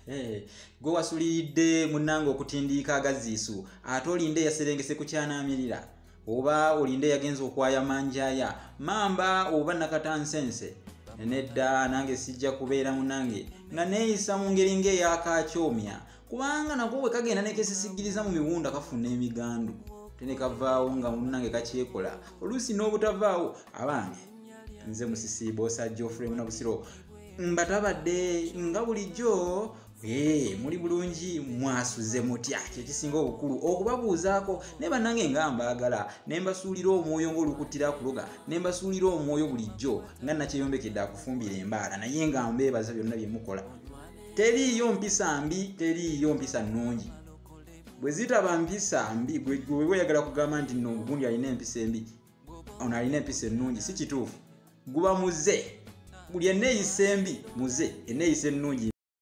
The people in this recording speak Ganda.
Gwe wasuliridde munnange okutindiika agaziisu, ate olinde eyaserengese ku kyanaamirira, oba olinde eyagenza okwaya manjaya mamba oba nakatansense. Nedda, nange sijja kubeera munnange nga neeyisa mu ngeri ng'eyakakyomya, kubanga nako bwe kagenda nekesisigiriza mu miwunda kafuna emigandu, tene kavaawo nga munnange kakyekola, oluusi n'obutavaawo. Abange, nze Musisi Bosa Geoffrey Munabusiro, mbatabadde nga bulijjo. Muli bulungi? Mwasuze mutya? Kyekisinga obukulu okubabuuzaako. Naye bannange nga mbaagala, ne mbasuulira omwoyo ng'olukuttira akuloga, ne mbasuulira omwoyo bulijjo nga nakyeyombekedde akufumbira embaala. Naye nga mbeebaza byonna bye mukola. Teriiyo mpisa mbi, teriiyo mpisa nnungi. Bwe zitaba mpisa mbi, gwe weyagala kugamba nti nno gundi alina empisa embi, ono alina empisa ennungi, si kituufu. Guba muze. Buli enneeyisa embi muze, enneeyisa ennungi.